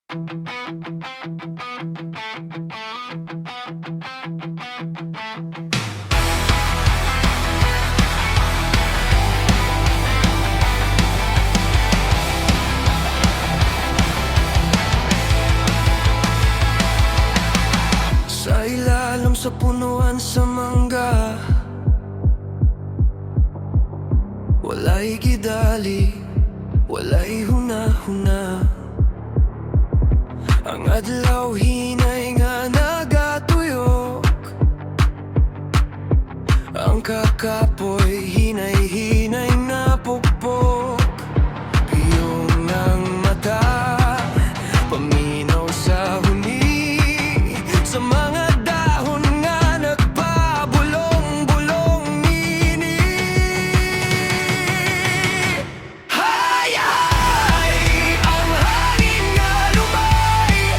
Sa ilalim sa punuan sa mangga, walay gidali, walay huna-huna. Ang adlaw hinay nga nagatuyok. Ang kakapoy hinay-hinay na pukpok. Piyong ang mata, paminaw sa huni, sa mga dahon nga nagpabulong-bulong nini. Hay-hay, ang hangin nga lumay.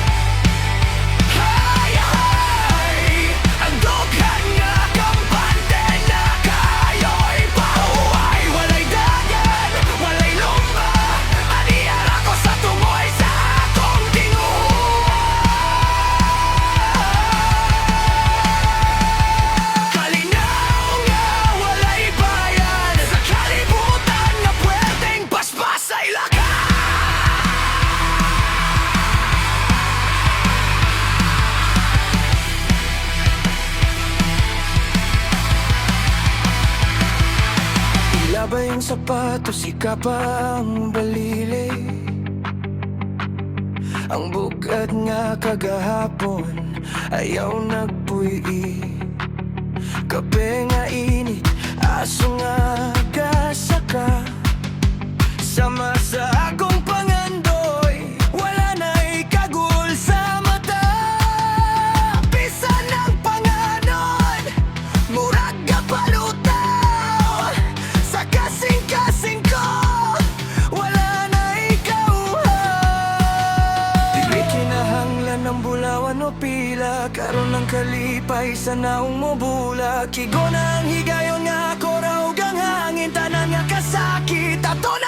Hay-hay, ang dughan nga kampante na kayo'y pahuway. Walay dagan, walay lomba. Aniara ko sa tungoy sa akong tinguha. Kalinaw nga walay bayan sa kalibutan nga pwedeng paspas sa ilaka. Ilabay ang sapatos, ikapa ang balili. Ang bugad nga kagahapon ayaw nagpuy. Kape nga init, aso nga gasaka. Sama sa akong pangandoy, wala na'y kagul sa mata. Bisan ang panganod, murag palutaw. Sa kasing-kasing ko, wala na'y kauhaw. Dili kinahanglan ng bulawan o pila. Karon ang kalipay sa naong mo bula. Kigo na ang higayon nga ako raw ang hangin. Tanan nga kasakit ato.